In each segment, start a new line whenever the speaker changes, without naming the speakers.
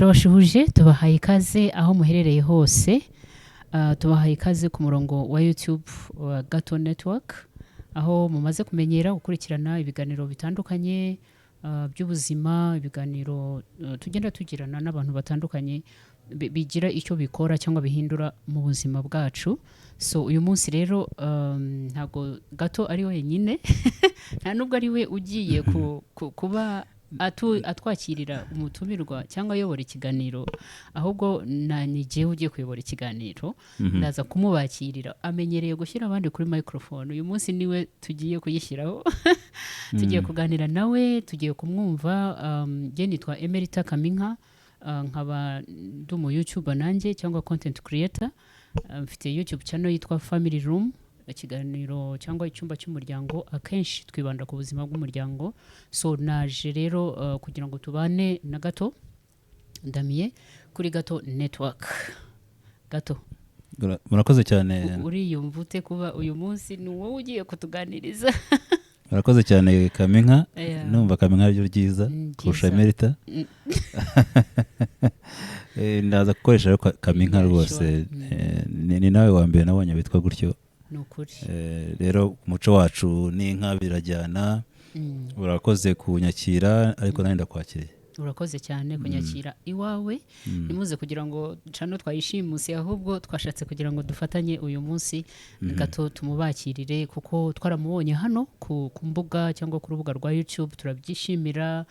Turabashuhuje, tubahaye ikaze aho muherereye hose. Tubahaye ikaze ku murongo wa YouTube wa Gato Network, aho mumaze kumenyera gukurikirana ibiganiro bitandukanye by'ubuzima, ibiganiro tugenda tugirana n'abantu batandukanye bigira icyo bikora cyangwa bihindura mu buzima bwacu. So uyu munsi rero ntabwo Gato ari wenyine, nta nubwo ari we ugiye kuba atwakirira umutumirwa cyangwa ayobora ikiganiro, ahubwo ni jyewe ugiye kuyobora ikiganiro. Ndaza kumubakirira. Amenyereye gushyira abandi kuri microphone, uyu munsi niwe tugiye kuyishyiraho. Tugiye kuganira nawe, tugiye kumwumva. Njye nitwa Emerita Kaminka, nkaba ndi umu YouTuber nanjye cyangwa content creator. Mfite YouTube channel yitwa Family Room, ikiganiro cyangwa icyumba cy'umuryango. Akenshi twibanda ku buzima bw'umuryango. So naje rero kugira ngo tubane na Gato Damien kuri Gato Network. Gato,
Murakoze cyane.
Uriyumva ute kuba uyu munsi ni wowe ugiye kutuganiriza?
Murakoze cyane, Kaminka. Numva Kaminka ariryo ryiza kurusha
Byiza.
Emerita. Ndaza gukoresha rero Kaminka rwose.
Sure.
Ni nawe wa mbere nabonye witwa gutyo.
Ni ukuri.
Rero umuco wacu n'inka birajyana. Urakoze kunyakira, ariko nanjye ndakwakiriye.
Urakoze cyane kunyakira iwawe. Ntimuze kugira ngo cano twayishimuse, ahubwo twashatse kugira ngo dufatanye uyu munsi gato tumubakirire, kuko twaramubonye hano ku mbuga cyangwa ku rubuga rwa YouTube, turabyishimira,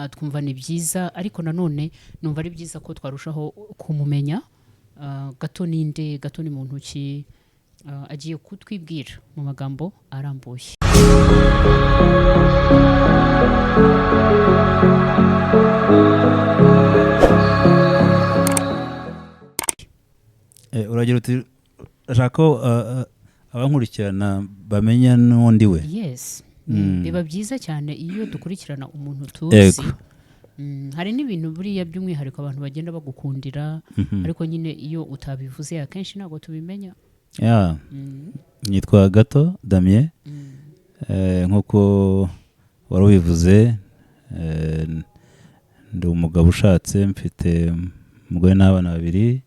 twumva ni byiza, ariko nanone numva ari byiza ko twarushaho kumumenya. Gato ninde? Gato ni muntu ki? Agiye kutwibwira mu magambo arambuye.
Uragira uti urashaka ko abankurikirana bamenya n'undi we?
Yes. Biba byiza cyane iyo dukurikirana umuntu tuzi. Hari n'ibintu buriya by'umwihariko abantu bagenda bagukundira, ariko nyine iyo utabivuze akenshi ntabwo tubimenya.
Nitwa Gato Damien. Nk'uko wari ubivuze, ndi umugabo ushatse, mfite umugore n'abana babiri.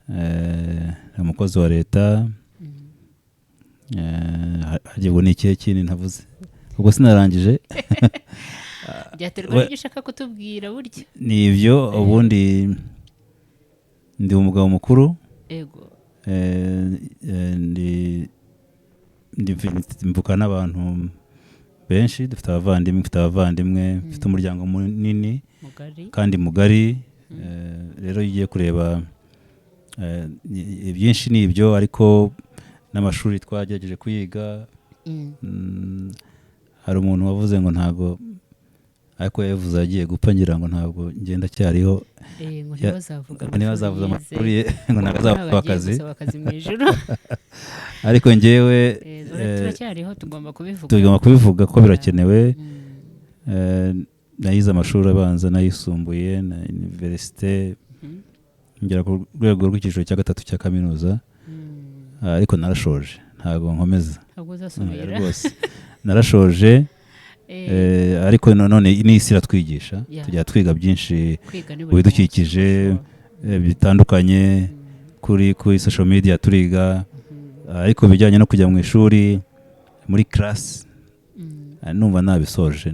Ni umukozi wa leta. Harya ubwo ni ikihe kindi ntavuze? Ubwo sinarangije.
Byaterwa n'ibyo ushaka kutubwira burya.
Ni ibyo. Ubundi ndi umugabo mukuru. Ndi mvuka n'abantu benshi, dufite abavandimwe, mfite abavandimwe, mfite umuryango munini
mugari
kandi mugari. Rero iyo ugiye kureba, ibyinshi ni ibyo, ariko n'amashuri twagerageje kuyiga. Hari umuntu wavuze ngo ntabwo, ariko yavuze agiye gupfa, ngira ngo ntabwo ngenda cyariho.
Ngo ntibazavuga
ngo ntibazavuze
amashuri
amakuru ye, ngo ntabwo
yize,
azapfa
ntabwo agiye
akazi.
gusaba akazi mu ijuru.
Ariko njyewe
Turacyariho, tugomba kubivuga.
Tugomba kubivuga ko birakenewe. Nayize amashuri abanza n'ayisumbuye na université, ngera ku rwego rw'icyiciro cya gatatu cya kaminuza. Ariko narashoje, ntabwo nkomeza.
Ntabwo uzasubira?
Rwose narashoje. Ariko nanone n'isi iratwigisha. Tujya twiga byinshi
Kwiga ni
mu
buri
bidukikije
munsi, for sure.
bitandukanye, kuri social media turiga, ariko bijyanye no kujya mu ishuri muri class, numva nabisoje,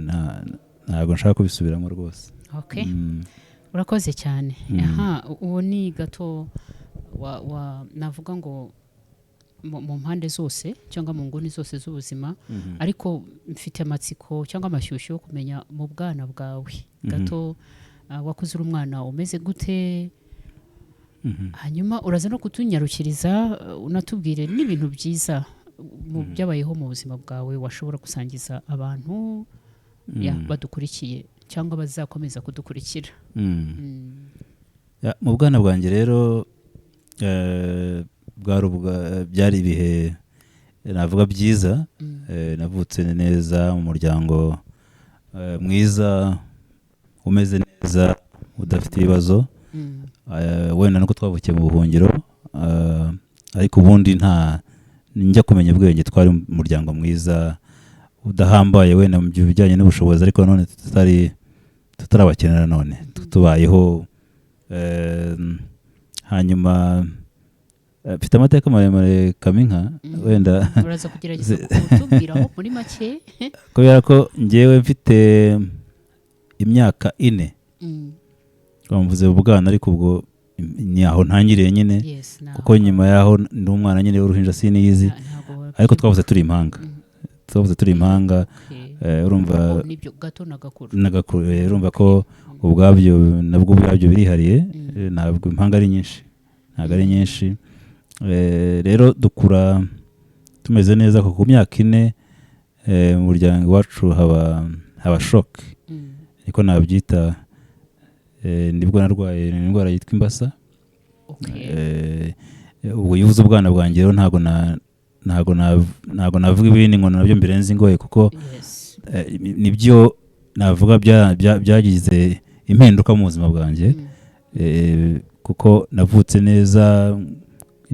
ntabwo nshaka kubisubiramo rwose.
Urakoze cyane. Aha, uwo ni Gato wa navuga ngo mu mpande zose cyangwa mu nguni zose z'ubuzima, ariko mfite amatsiko cyangwa amashyushyu yo kumenya mu bwana bwawe. Gato, wakuze uri umwana umeze gute? Hanyuma uraza no kutunyarukiriza, unatubwire n'ibintu byiza mu byabayeho mu buzima bwawe washobora gusangiza abantu badukurikiye cyangwa bazakomeza kudukurikira.
Ya, mu bwana bwanjye rero, byari ibihe navuga byiza. Navutse neza mu muryango mwiza, umeze neza, udafite ibibazo. Wenda nuko twavukiye mu buhungiro, ariko ubundi nta njya kumenya ubwenge twari mu muryango mwiza udahambaye wenda mu bijyanye n'ubushobozi, ariko nanone tutari tutarabakenera, none tubayeho. Hanyuma mfite amateka maremare, Kaminka, wenda
Uraza kugerageza kutubwiraho muri make.
Kubera ko njyewe mfite imyaka 4, bamvuze ubwana, ariko ubwo ni aho ntangiriye nyine, kuko nyuma yaho ndi umwana nyine w'uruhinja, siniyizi.
Ntabwo
Ariko twavuze turi impanga, twavuze turi impanga. Urumva
Oh, nibyo, Gato na Gakuru.
N'Agakuru. Urumva ko ubwabyo nabwo ubwabyo birihariye. Ntabwo impanga ari nyinshi, ntabwo ari nyinshi. Rero dukura tumeze neza, kuko ku myaka 4 mu muryango iwacu haba shock, niko nabyita. Nibwo narwaye indwara yitwa imbasa. Ubwo iyo uvuze ubwana bwanjye rero, ntabwo navuga ibindi ngo nabyo mbirenze ingohe, kuko nibyo navuga byagize impinduka mu buzima bwanjye. Kuko navutse neza,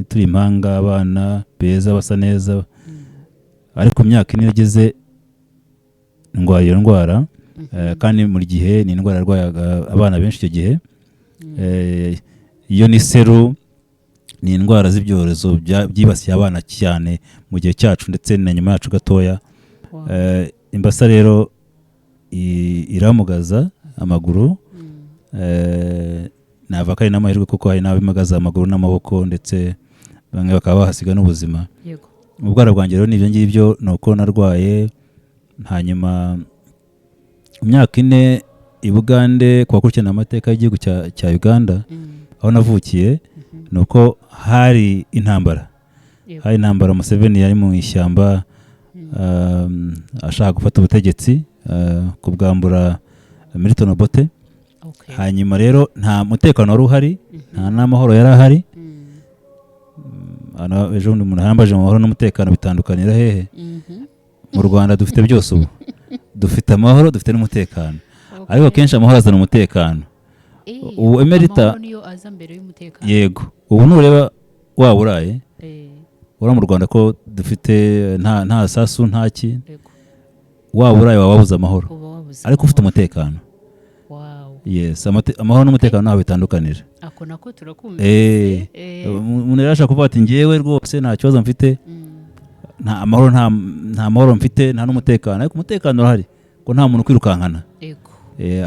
turi impanga, abana beza basa neza, ariko mu myaka 4 yageze ndwaye iyo ndwara. Kandi muri gihe ni indwara yarwayaga abana benshi icyo gihe. Iyo ni seru, ni indwara z'ibyorezo byibasiye abana cyane mu gihe cyacu ndetse na nyuma yacu gatoya. Imbasa rero iramugaza amaguru. Navuga ko ari n'amahirwe, kuko hari n'abimugaza amaguru n'amaboko, ndetse bamwe bakaba bahasiga n'ubuzima. Mu bwana bwanjye rero ni ibyo ngibyo, ni uko narwaye. Hanyuma mu myaka 4 i Bugande, ku bakurikirana amateka y'igihugu cya Uganda, aho navukiye, ni uko hari intambara. Hari intambara, Museveni yari mu ishyamba, ashaka gufata ubutegetsi, kubwambura Milton Obote. Hanyuma rero nta mutekano wari uhari, nta n'amahoro yari ahari. Hano ejo bundi umuntu yambaje mu mahoro n'umutekano bitandukanira hehe? Mu Rwanda dufite byose ubu, dufite amahoro, dufite n'umutekano, ariko kenshi amahoro azana umutekano. Ubu Emerita-
Amahoro niyo aza mbere y'umutekano.
Yego, ubu nureba waba uraye ura mu Rwanda ko dufite nta sasu, nta ki, waba uraye waba wabuze amahoro,
Uba wabuze
ariko ufite
amahoro.
umutekano. Yes, amahoro n'umutekano ntaho bitandukanira.
Ako nako turakumva.
Umuntu rero ashobora kuvuga ati: "Njyewe rwose nta kibazo mfite, nta amahoro, nta mahoro mfite, nta n'umutekano," ariko umutekano urahari ko nta muntu ukwirukankana.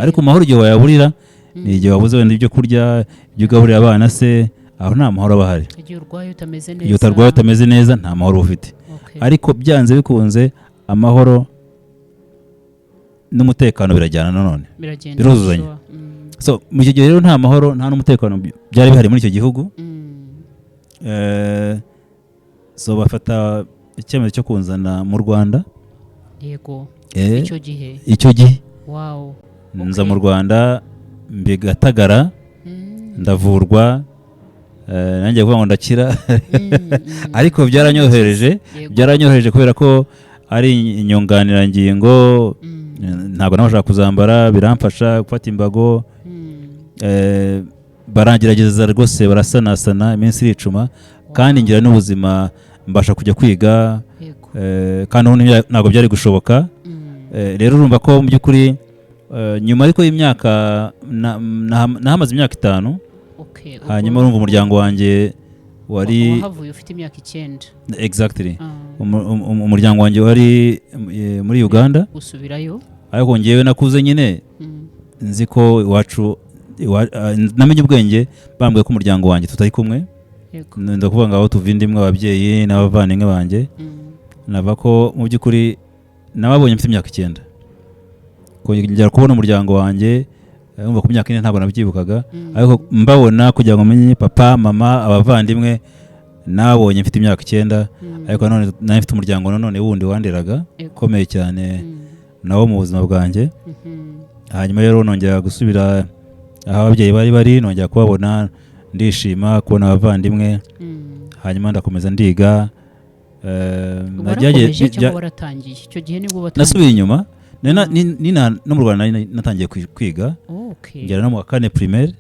Ariko amahoro igihe wayaburira ni igihe wabuze wenda ibyo kurya, ibyo ugaburira abana se, aho nta mahoro aba ahari.
Igihe urwaye utameze neza.
Igihe utarwaye utameze neza, nta mahoro uba ufite. Ariko byanze bikunze amahoro n'umutekano birajyana nanone.
Biragenda.
Biruzuzanya.
Sure.
So mu icyo gihe rero nta mahoro nta n'umutekano byari bihari muri icyo gihugu. So bafata icyemezo cyo kunzana mu Rwanda.
Icyo gihe?
Icyo gihe. Nza mu Rwanda, mbigatagara, ndavurwa, nanjye kuvuga ngo ndakira, ariko byaranyorohereje. Byaranyorohereje kubera ko ari inyunganirangingo. Ntabwo nabasha kuzambara, biramfasha gufata imbago. Barangerageza rwose, barasanasana, iminsi iricuma, kandi ngira n'ubuzima, mbasha kujya kwiga. Kandi ubundi ntabwo byari gushoboka. Rero urumva ko mu by'ukuri nyuma ariko y'imyaka nahamaze imyaka 5. Hanyuma urumva umuryango wanjye wari
Wahavuye ufite imyaka 9.
Exactly.
Ah.
Umuryango wanjye wari muri Uganda.
Usubirayo.
Ariko njyewe nakuze nyine nzi ko iwacu namenye ubwenge bambwiye ko umuryango wanjye tutari kumwe. Ndakuvuga ngo aho tuva inda imwe, ababyeyi n'abavandimwe banjye, nava ko mu by'ukuri nababonye mfite imyaka 9, kongera kubona umuryango wanjye, umva ku myaka 4 ntabwo nabyibukaga, ariko mbabona kugira ngo menye papa, mama, abavandimwe, nabonye mfite imyaka 9. Ariko nanone nari mfite umuryango nanone wundi wanderaga, ukomeye cyane, nawo mu buzima bwanjye. Hanyuma rero nongera gusubira aho ababyeyi bari bari, nongera kubabona, ndishima kubona abavandimwe. Hanyuma ndakomeza ndiga.
Warakomeje cyangwa waratangiye icyo gihe nibwo watangiye?
Nasubiye inyuma. Nari no mu Rwanda nari natangiye kwiga, ngera no mu wa kane primaire.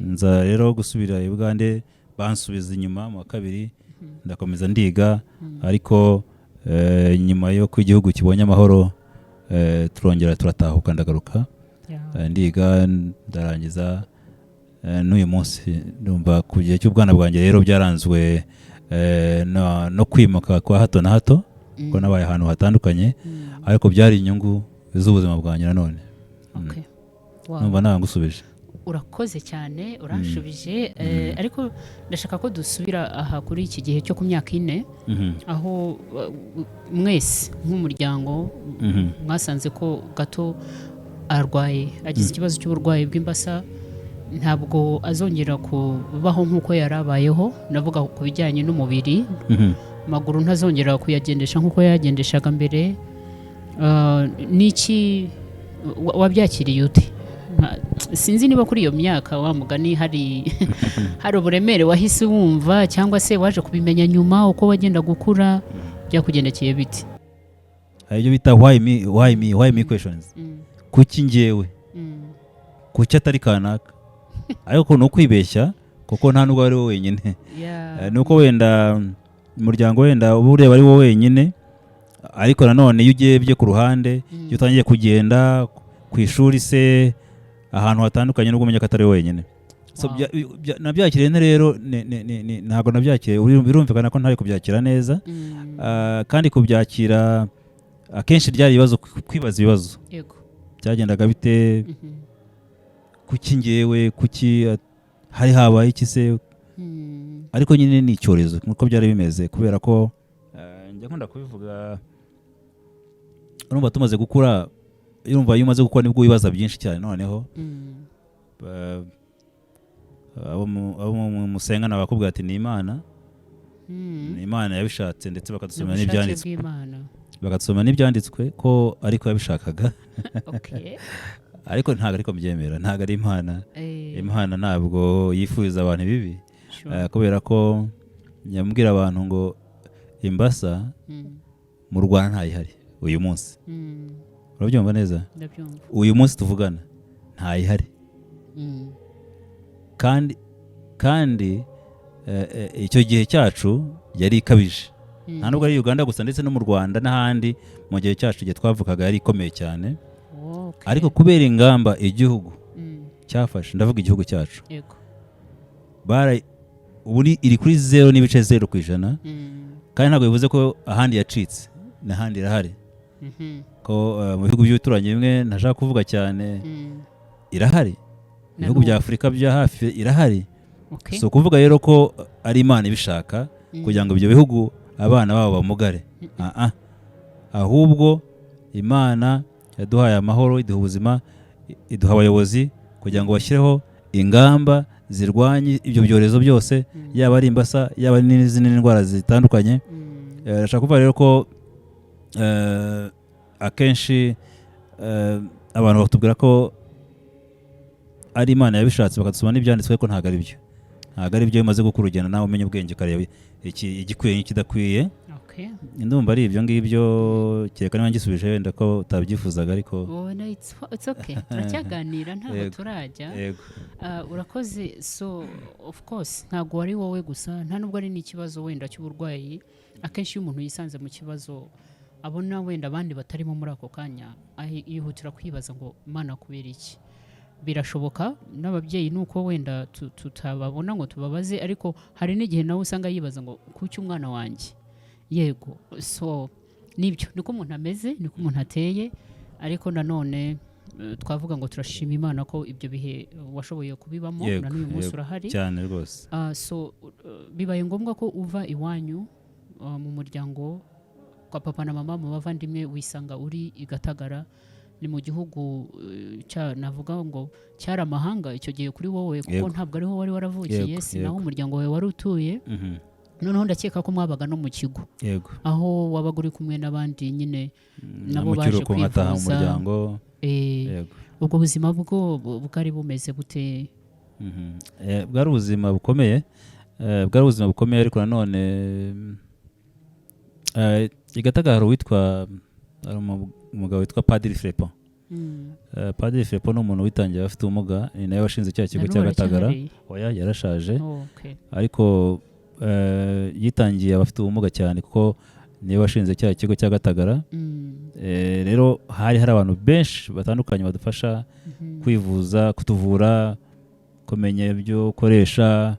Nza rero gusubira i Bugande, bansubiza inyuma mu wa kabiri, ndakomeza ndiga. Ariko nyuma y'uko igihugu kibonye amahoro, turongera turatahuka, ndagaruka. Ndiga ndarangiza. N'uyu munsi ndumva ku gihe cy'ubwana bwanjye rero byaranzwe no kwimuka kwa hato na hato, ko nabaye ahantu hatandukanye, ariko byari inyungu z'ubuzima bwanjye nanone.
Okay. Wow.
Numva nagusubije.
Urakoze cyane, uranshubije. Ariko ndashaka ko dusubira aha kuri iki gihe cyo ku myaka 4, aho mwese nk'umuryango mwasanze ko Gato arwaye, agize ikibazo cy'uburwayi bw'imbasa, ntabwo azongera kubaho nk'uko yari abayeho. Ndavuga ku bijyanye n'umubiri, amaguru ntazongera kuyagendesha nk'uko yayagendeshaga mbere. Niki wabyakiriye ute? Sinzi niba kuri iyo myaka, wa mugani, hari uburemere wahise wumva, cyangwa se waje kubimenya nyuma uko wagenda gukura. Byakugendekeye bite?
Hari ibyo bita "Why me, why me, why me" questions. Kuki njyewe? Kuki atari kanaka? Ariko ni ukwibeshya, kuko nta nubwo ari wowe wenyine. Ni uko wenda umuryango wenda uba ureba ari wowe wenyine, ariko nanone iyo ugiye ku ruhande, iyo utangiye kugenda ku ishuri se, ahantu hatandukanye, nubwo umenya ko atari wowe wenyine. So, nabyakiriye nte rero? Ntabwo nabyakiriye, birumvikana ko ntari kubyakira neza. Kandi kubyakira akenshi byari ibibazo, kwibaza ibibazo. Byagendaga bite? Kuki ngewe? Kuki hari habaye iki se? Ariko nyine ni icyorezo nk'uko byari bimeze, kubera ko njya nkunda kubivuga, urumva tumaze gukura, urumva iyo umaze gukura nibwo wibaza byinshi cyane noneho. Abo musengana bakubwira ati ni Imana, ni Imana yabishatse, ndetse
Ni
bakadusomera
ubushake
n'ibyanditswe,
bw'Imana.
bakadusomera n'ibyanditswe ko ariko yabishakaga. Ariko ntabwo ariko mbyemera, ntabwo ari Imana. Imana ntabwo yifuriza abantu ibibi. Kubera ko nyamubwira abantu ngo imbasa mu Rwanda ntayihari uyu munsi. Urabyumva neza?
Ndabyumva.
Uyu munsi tuvugana ntayihari. Kandi icyo gihe cyacu yari ikabije. Nta nubwo ari Uganda gusa, ndetse no mu Rwanda n'ahandi, mu gihe cyacu, igihe twavukaga, yari ikomeye cyane. Ariko kubera ingamba igihugu cyafashe, ndavuga igihugu cyacu, ubu iri kuri 0.0%. Kandi ntabwo bivuze ko ahandi yacitse, n'ahandi irahari, ko mu bihugu by'ibituranyi bimwe ntashaka kuvuga cyane irahari.
Na
Ibihugu bya
n'ubu.
Afurika bya hafi irahari. Si ukuvuga rero ko ari Imana ibishaka kugira ngo ibyo bihugu abana babo bamugare. Ah, ah. Ahubwo Imana yaduhaye amahoro, iduha ubuzima, iduha abayobozi kugira ngo bashyireho ingamba zirwanya ibyo byorezo byose, yaba ari imbasa, yaba ari n'izindi ndwara zitandukanye. Ndashaka kuvuga rero ko akenshi abantu batubwira ko ari Imana yabishatse, bakadusoma n'ibyanditswe, ariko ntabwo ari byo, ntabwo ari byo. Iyo umaze gukura, ugenda nawe umenya ubwenge, ukareba igikwiye n'ikidakwiye. Ndumva ari ibyo ngibyo, kereka niba ngisubije wenda ko utabyifuzaga, ariko
Oh, no, it's okay, turacyaganira, ntabwo turajya.
Yego.
Urakoze. So of course ntabwo wari wowe gusa, nta nubwo ari n'ikibazo wenda cy'uburwayi. Akenshi iyo umuntu yisanze mu kibazo abona wenda abandi batarimo muri ako kanya, yihutira kwibaza ngo "Mana, kubera iki?" Birashoboka n'ababyeyi nuko wenda tutababona ngo tubabaze, ariko hari n'igihe nawe usanga yibaza ngo "Kuki umwana wanjye?" Yego, so nibyo, niko umuntu ameze, niko umuntu ateye. Ariko nanone twavuga ngo turashima Imana ko ibyo bihe washoboye kubibamo, na n'uyu munsi urahari.
Cyane rwose.
So bibaye ngombwa ko uva iwanyu, mu muryango kwa papa na mama, mu bavandimwe, wisanga uri i Gatagara. Ni mu gihugu cya, navuga ngo cyari amahanga icyo gihe kuri wowe, kuko ntabwo ariho wari waravukiye, si naho umuryango wawe wari utuye. Noneho ndakeka ko mwabaga no mu kigo,
Yego.
aho wabaga uri kumwe n'abandi nyine nabo
Mu
baje
kiruhuko nkataha mu
kwivuza.
muryango. Yego.
Ubwo buzima bwo bwari bumeze bute?
Bwari ubuzima bukomeye, bwari ubuzima bukomeye, ariko nanone i Gatagara hari uwitwa, hari umugabo witwa Padiri Fraipont. Padiri Fraipont ni umuntu witangiye afite ubumuga, ni nawe washinze cya kigo
Na
cya
n'ubu
Gatagara.
aracyahari?
Oya, yarashaje.
Oh, okay.
Ariko yitangiye abafite ubumuga cyane, kuko niwe washinze cya kigo cya Gatagara. Rero hari abantu benshi batandukanye badufasha kwivuza, kutuvura. Kumenya ibyo ukoresha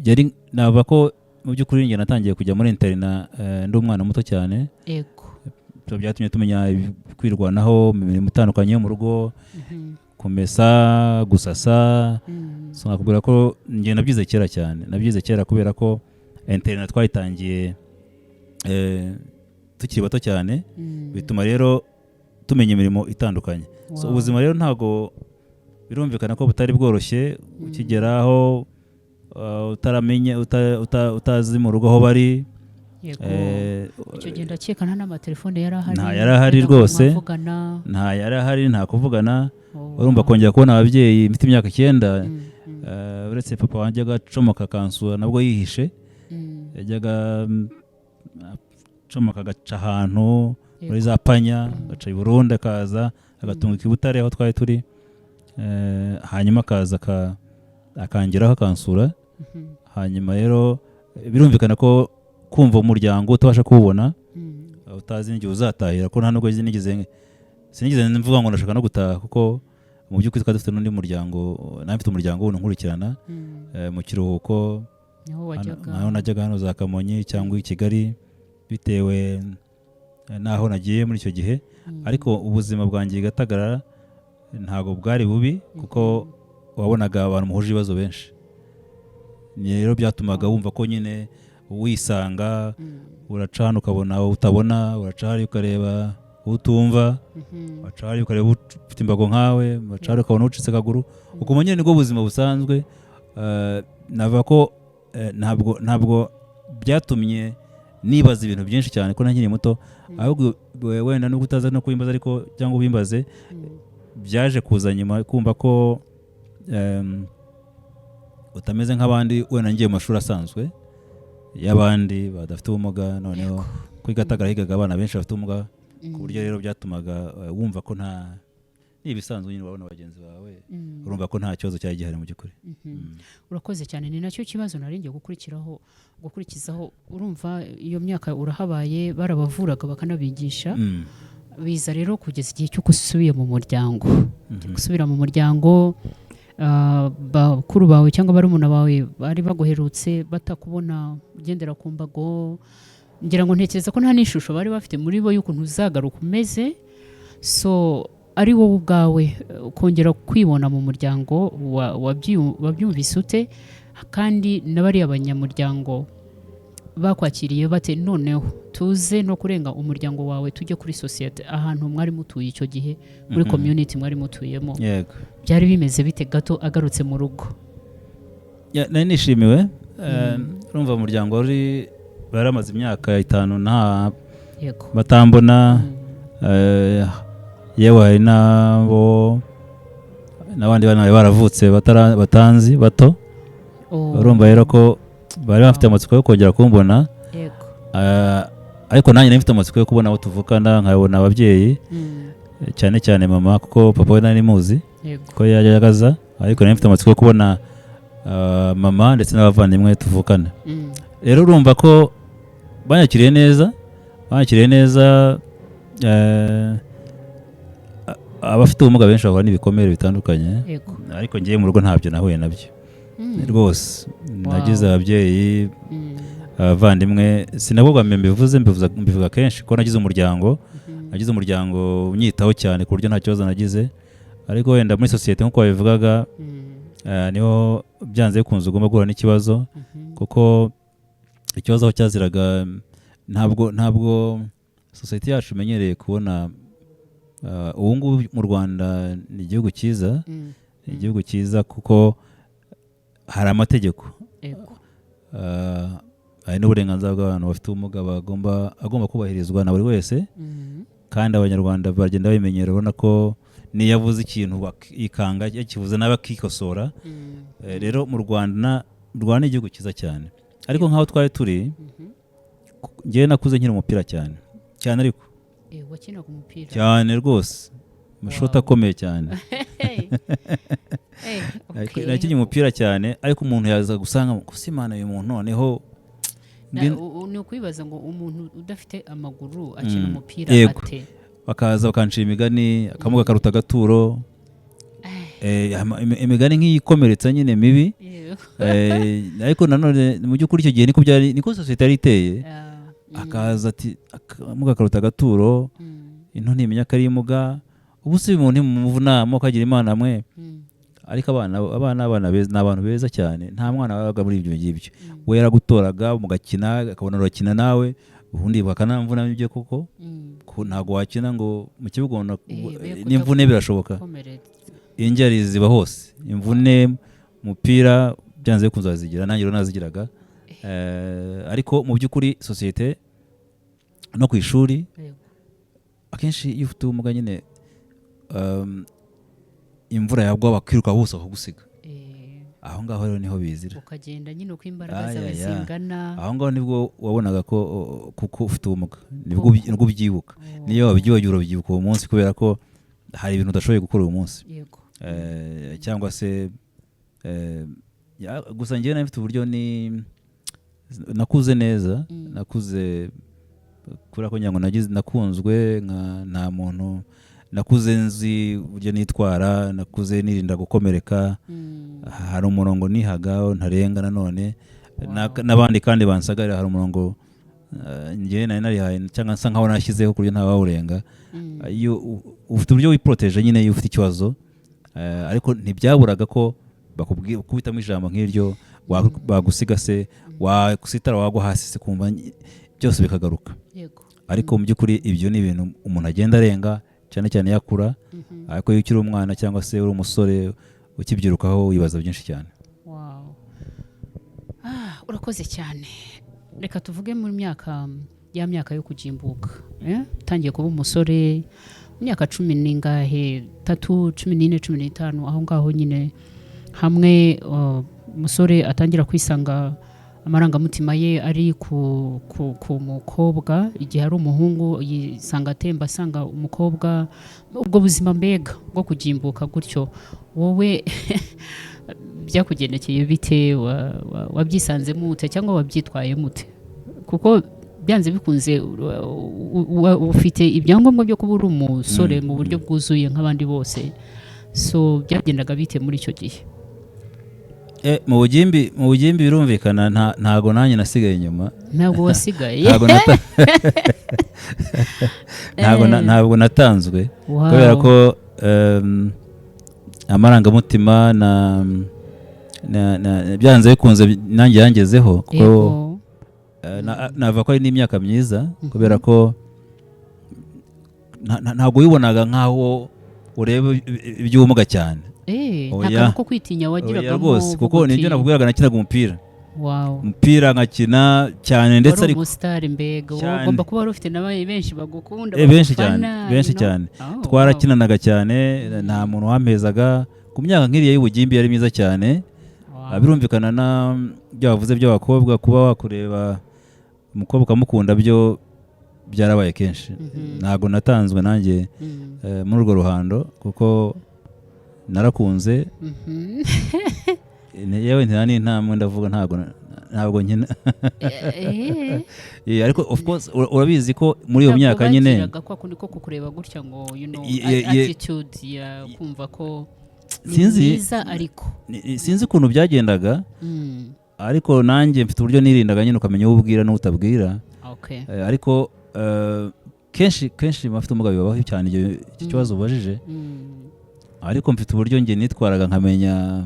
yari, navuga ko mu by'ukuri njye natangiye kujya muri internat ndi umwana muto cyane. Ibyo byatumye tumenya kwirwanaho mu mirimo itandukanye yo mu rugo, kumesa, gusasa. So nakubwira ko njye nabyize kera cyane, nabyize kera kubera ko internat twayitangiye tukiri bato cyane. Bituma rero tumenya imirimo itandukanye. So ubuzima rero ntabwo, birumvikana ko butari bworoshye ukigera aho utaramenya utazi mu rugo aho bari.
Icyo gihe ndakeka nta n'amatelefone yari ahari.
Nta yari ahari
Wenda ngo
rwose.
mwavugana.
Nta yari ahari, nta kuvugana. Urumva, kongera kubona ababyeyi mfite imyaka 9, uretse papa wanjye agacomoka akansura nabwo yihishe. Yajyaga acomoka agaca ahantu muri za Panya, agaca i Burundi, akaza agatunguka i Butare aho twari turi, hanyuma akaza akangeraho akansura. Hanyuma rero birumvikana ko kumva umuryango utabasha kuwubona, utazi n'igihe uzatahira, ko nta nubwo nigeze, sinigeze mvuga ngo ndashaka no gutaha, kuko mu by'ukuri twari dufite n'undi muryango, nawe mfite umuryango wundi nkurikirana mu kiruhuko.
Niho wajyaga.
Naho najyaga hano za Kamonyi cyangwa i Kigali, bitewe n'aho nagiye muri icyo gihe. Ariko ubuzima bwanjye i Gatagara ntabwo bwari bubi, kuko wabonaga abantu muhuje ibibazo benshi. Ni rero byatumaga wumva ko nyine wisanga. Uraca hano ukabona utabona, uraca hariya ukareba utumva, uraca hariya ukareba ufite imbago nkawe, uraca hariya ukabona ucitse akaguru, ukumva nyine nibwo buzima busanzwe. Navuga ko ntabwo byatumye nibaza ibintu byinshi cyane ko nkiri muto. Ahubwo wenda nubwo utaza no kubimbaza ariko cyangwa ubimbaze, byaje kuza nyuma kumva ko utameze nk'abandi. Wenda ngiye mu mashuri asanzwe y'abandi badafite ubumuga, noneho kuri Gatagara higaga abana benshi bafite ubumuga, ku buryo rero byatumaga wumva ko nta, ni ibisanzwe nyine, urabona bagenzi bawe. Urumva ko nta kibazo cyari gihari mu by'ukuri.
Urakoze cyane, ni nacyo kibazo nari ngiye gukurikiraho, gukurikizaho. Urumva iyo myaka urahabaye, barabavuraga bakanabigisha. Biza rero kugeza igihe cy'uko usubiye mu muryango. Gusubira mu muryango, bakuru bawe cyangwa barumuna bawe bari baguherutse batakubona ugendera ku mbago, ngira ngo ntekereza ko nta n'ishusho bari bafite muri bo y'ukuntu uzagaruka umeze. So ari wowe ubwawe, ukongera kwibona mu muryango, wabyumvise ute? Kandi na bariya banyamuryango bakwakiriye bate? Noneho tuze no kurenga umuryango wawe, tujye kuri sosiyete, ahantu mwari mutuye icyo gihe, muri community mwari mutuyemo. Byari bimeze bite Gato agarutse mu rugo?
Ya, nari nishimiwe. Urumva umuryango wari baramaze imyaka 5 nta batambona. Yewe hari n'abo n'abandi bana bari baravutse batanzi bato. Urumva rero ko bari bafite amatsiko yo kongera kumbona. Ariko nanjye nari mfite amatsiko yo kubona abo tuvukana, nkabona ababyeyi, cyane cyane mama, kuko papa we nari muzi ko yajyaga aza, ariko nari mfite amatsiko yo kubona mama ndetse n'abavandimwe tuvukana. Rero urumva ko banyakiriye neza, banyakiriye neza. Abafite ubumuga benshi bahura n'ibikomere bitandukanye, ariko ngewe mu rugo ntabyo nahuye nabyo rwose. Nagize ababyeyi, abavandimwe. Sinabwo bwa mbere mbivuze, mbivuga kenshi ko nagize umuryango, nagize umuryango unyitaho cyane, ku buryo nta kibazo nagize. Ariko wenda muri sosiyete nk'uko babivugaga, niho byanze bikunze ugomba guhura n'ikibazo, kuko ikibazo aho cyaziraga, ntabwo sosiyete yacu imenyereye kubona. Ubu ngubu mu Rwanda ni igihugu cyiza, ni igihugu cyiza kuko hari amategeko, hari n'uburenganzira bw'abantu bafite ubumuga agomba kubahirizwa na buri wese. Kandi Abanyarwanda bagenda babimenyera, ubona ko niyo avuze ikintu yikanga, yakivuze nabi akikosora. Rero mu Rwanda, u Rwanda ni igihugu cyiza cyane, ariko nk'aho twari turi, njyewe nakuze nkina umupira cyane cyane, ariko
Wakinaga umupira?
Cyane rwose, amashoti akomeye cyane.
Hey. Hey,
Ariko
okay.
nakinnye umupira cyane, ariko umuntu yaza gusanga gusa Imana uyu muntu noneho
Ni ukwibaza ngo umuntu udafite amaguru akina umupira ate?
Bakaza bakancira imigani, akamuga karuta agaturo. Imigani nk'iyikomeretsa nyine mibi. Ariko nanone mu by'ukuri icyo gihe niko byari, niko sosiyete yari iteye. Akaza ati akamuga karuta agaturo, into ntimenya ko ari imuga. Ubu se uyu muntu ntimumuvuna mukagira Imana mwe? Ariko abana beza ni abantu beza cyane. Nta mwana wabaga muri ibyo ngibyo. We yaragutoraga mugakina, akabona urakina nawe, ubundi bakanamvuna ibyo koko. Ko ntabwo wakina ngo mu kibuga ubona
Be
n'imvune birashoboka.
Komeretsa.
Injury ziba hose, imvune umupira byanze bikunze wazigira, nanjye rero nazigiraga. Ariko mu by'ukuri sosiyete no ku ishuri, akenshi iyo ufite ubumuga nyine, imvura yagwa bakiruka bose bakagusiga. Aho ngaho rero niho bizira.
Ukagenda nyine uko imbaraga
Aya,
zawe
ya.
zingana.
Aho ngaho nibwo wabonaga ko kuko ufite ubumuga, nibwo ubyibuka. Niyo wabyibagiwe urabyibuka uwo munsi, kubera ko hari ibintu udashoboye gukora uwo munsi. Cyangwa se gusa njyewe nari mfite uburyo ni nakuze neza. Nakuze kubera ko ngira ngo nagize nakunzwe nka nta muntu, nakuze nzi uburyo nitwara, nakuze nirinda gukomereka. Hari umurongo nihaga ntarenga nanone. N'abandi kandi bansagarira, hari umurongo njyewe nari narihaye cyangwa nsa nkaho nashyizeho ku buryo ntawawurenga. Iyo ufite uburyo wiporoteje nyine iyo ufite ikibazo, ariko ntibyaburaga ko bakubwira kubitamo ijambo nk'iryo, bagusiga se, wasitara wagwa hasi se, kumva byose bikagaruka. Ariko mu by'ukuri ibyo ni ibintu umuntu agenda arenga, cyane cyane iyo akura. Ariko iyo ukiri umwana cyangwa se uri umusore ukibyirukaho, wibaza byinshi cyane.
Wow. Ah, urakoze cyane. Reka tuvuge mu myaka ya myaka yo kugimbuka, eh? Utangiye kuba umusore mu myaka cumi n'ingahe, tatu, 14, 15, aho ngaho nyine hamwe umusore atangira kwisanga amarangamutima ye ari ku mukobwa, igihe ari umuhungu yisanga atemba asanga umukobwa. Ubwo buzima mbega bwo kugimbuka gutyo, wowe byakugendekeye bite? Wabyisanzemo ute cyangwa wabyitwayemo ute? Kuko byanze bikunze ufite ibyangombwa byo kuba uri umusore mu buryo bwuzuye nk'abandi bose. So byagendaga bite muri icyo gihe?
Mu bugimbi birumvikana ntago nanjye nasigaye inyuma.
Ntabwo wasigaye.
Ntabwo natanzwe kubera ko amarangamutima na byanze bikunze nanjye yangezeho, kuko navuga ko ari n'imyaka myiza, kubera ko ntabwo wibonaga nk'aho ureba iby'ubumuga cyane.
Nta
Oya.
kantu ko kwitinya
Oya
wagiragamo?
rwose,
Uvuga
kuko nibyo nakubwiraga, nakinaga umupira, umupira nkakina cyane ndetse
wari
ariko
umusitari mbega wowe.
Cyane.
Ugomba kuba wari ufite n'abaye benshi bagukunda,
Benshi cyane,
bagufana,
benshi
you know?
cyane.
Oh, wow.
Twarakinanaga cyane, nta muntu wampezaga. Ku myaka nk'iriya y'ubugimbi yari myiza cyane. Birumvikana na byo wavuze by'abakobwa, kuba wakureba umukobwa ukamukunda byo byarabaye kenshi. Ntabwo natanzwe nanjye muri urwo ruhando, kuko narakunze. Yewe nta n'intambwe ndavuga, ntabwo nkina. Ariko of course urabizi ko muri iyo
Ntabwo
myaka nyine
bagiraga kwa kundi ko kukureba gutya ngo attitude ya kumva ko ni
Sinzi.
mwiza ariko
Sinzi ukuntu byagendaga, ariko nanjye mfite uburyo nirindaga nyine, ukamenya uwo ubwira n'uwo utabwira. Ariko kenshi kenshi mu bafite ubumuga bibabaho cyane icyo kibazo ubajije. Ariko mfite uburyo njye nitwaraga, nkamenya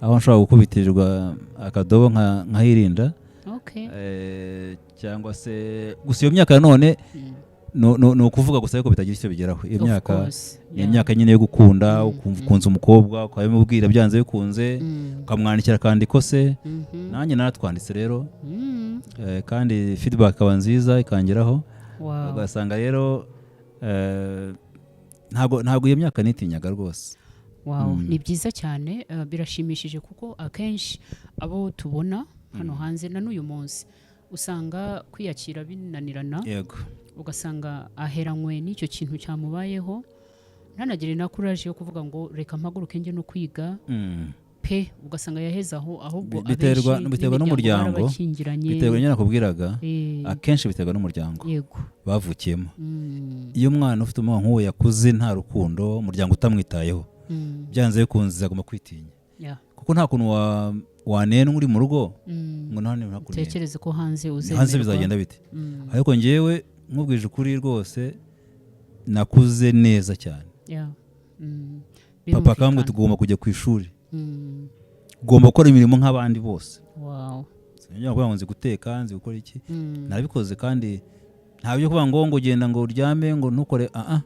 aho nshobora gukubitirirwa akadobo nkahirinda. Cyangwa se gusa iyo myaka nanone ni ukuvuga gusa ariko bitagira icyo bigeraho. Iyo
Of
myaka
course,
ni
yeah.
imyaka nyine yo gukunda, ukumva ukunze umukobwa ukabimubwira byanze bikunze, ukamwandikira akandiko se. Nanjye naratwanditse rero, kandi feedback ikaba nziza ikangeraho. Ugasanga rero ntabwo iyo myaka nitinyaga rwose.
Wow, ni byiza cyane, birashimishije, kuko akenshi abo tubona hano hanze na n'uyu munsi usanga kwiyakira binanirana, ugasanga aheranywe n'icyo kintu cyamubayeho, ntanagire na courage yo kuvuga ngo reka mpaguruke njye no kwiga pe, ugasanga yaheze aho. Ahubwo abenshi
Biterwa
n'imiryango
n'umuryango.
barabakingiranye.
Biterwa nyine nakubwiraga, akenshi biterwa n'umuryango bavukiyemo. Iyo umwana ufite ubumuga nk'uwo yakuze nta rukundo, umuryango utamwitayeho. Byanze bikunze agomba kwitinya, kuko nta kuntu wanenwa uri mu rugo ngo nta ntakunena.
Utekereze ko hanze uzemerwa.
Hanze bizagenda bite? Ariko njyewe nkubwije ukuri, rwose nakuze neza cyane. Papa akambwira, "Tugomba kujya ku ishuri, ugomba gukora imirimo nk'abandi bose." Sinjya kuvuga ngo nzi guteka, nzi gukora iki. Narabikoze, kandi nta byo kuvuga ngo genda ngo uryame, ngo ntukore. Ah ah,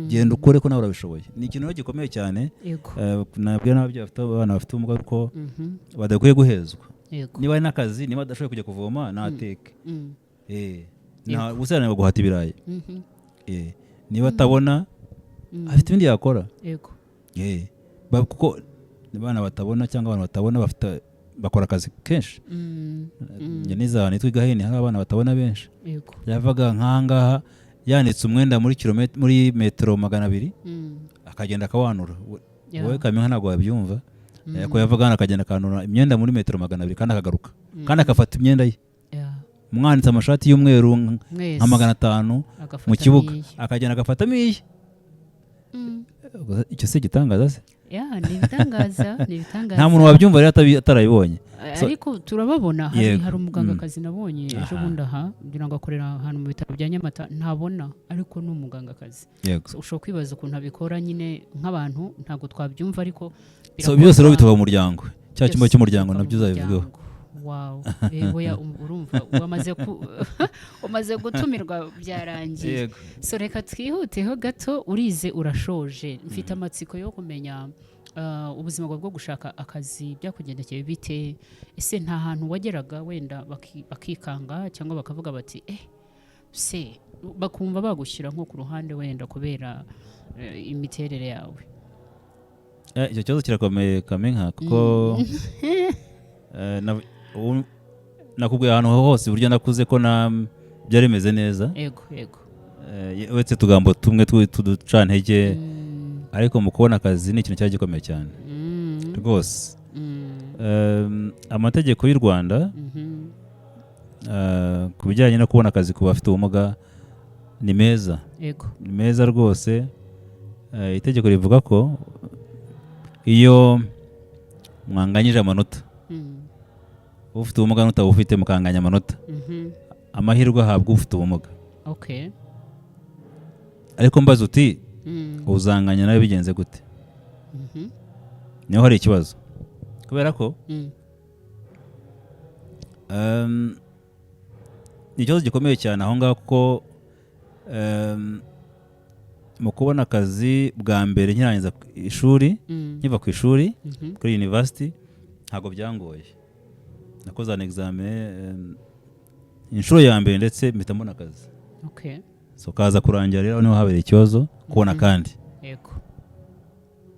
genda ukore ko nawe urabishoboye. Ni ikintu rero gikomeye cyane. Nabwira n'ababyeyi bafite abana bafite ubumuga ko badakwiye guhezwa. Niba ari n'akazi, niba adashoboye kujya kuvoma, nateke. Gusa guhata ibirayi. Niba atabona, afite ibindi yakora. Kuko abana batabona cyangwa abantu batabona bafite, bakora akazi kenshi. Njye nize ahantu hitwa i Gahini, hari abana batabona benshi. Yavaga nk'ahangaha yanitse umwenda muri kilometero, muri metero 200, akagenda akawanura. Wowe Kaminka ntabwo wabyumva. Ko yavaga hano akagenda akanura imyenda muri metero 200, kandi akagaruka, kandi akafata imyenda ye. Umwanitse amashati y'umweru
Mwese.
nka 500
Agafata
mu kibuga,
n'iye.
akagenda agafatamo iye. Icyo si igitangaza se?
Yeah, ni ibitangaza, ni ibitangaza.
Nta muntu wabyumva rero atarabibonye.
Ariko turababona, hari hari umugangakazi nabonye ejo bundi aha, kugira ngo akorera ahantu mu bitaro bya Nyamata, ntabona ariko ni umugangakazi. So, ushobora kwibaza ukuntu abikora nyine, nk'abantu ntabwo twabyumva, ariko
So byose rero
birakorwa.
bituba mu muryango, cya cyumba
Byose
cy'umuryango
bituruka
nabyo
mu
uzabivugeho.
muryango. Wow. Oya, urumva wamaze gutumirwa, byarangiye. So reka twihuteho gato. Urize, urashoje, mfite amatsiko yo kumenya ubuzima bwawe bwo gushaka akazi byakugendekeye bite? Ese nta hantu wageraga wenda bakikanga cyangwa bakavuga bati eh se, bakumva bagushyira nko ku ruhande wenda kubera imiterere yawe?
Icyo kibazo kirakomeye Kaminka, kuko nakubwiye ahantu hose uburyo nakuze ko na byari bimeze neza.
yego yego
Uretse utugambo tumwe tw'uducantege, ariko mu kubona akazi ni ikintu cyari gikomeye cyane rwose. Amategeko y'u Rwanda ku bijyanye no kubona akazi ku bafite ubumuga ni meza, ni meza rwose. Itegeko rivuga ko iyo mwanganyije amanota, ufite ubumuga n'utabufite mukanganya amanota, amahirwe ahabwa ufite ubumuga. Ariko mbaza uti, uzanganya nawe bigenze gute? Niho hari ikibazo, kubera ko ni ikibazo gikomeye cyane aho ngaho, kuko mu kubona akazi bwa mbere nkirangiza ishuri, nkiva ku ishuri kuri university, ntabwo byangoye. Nakoze an examen inshuro ya mbere, ndetse mpita mbona akazi. So kaza kurangira rero niho habereye ikibazo kubona kandi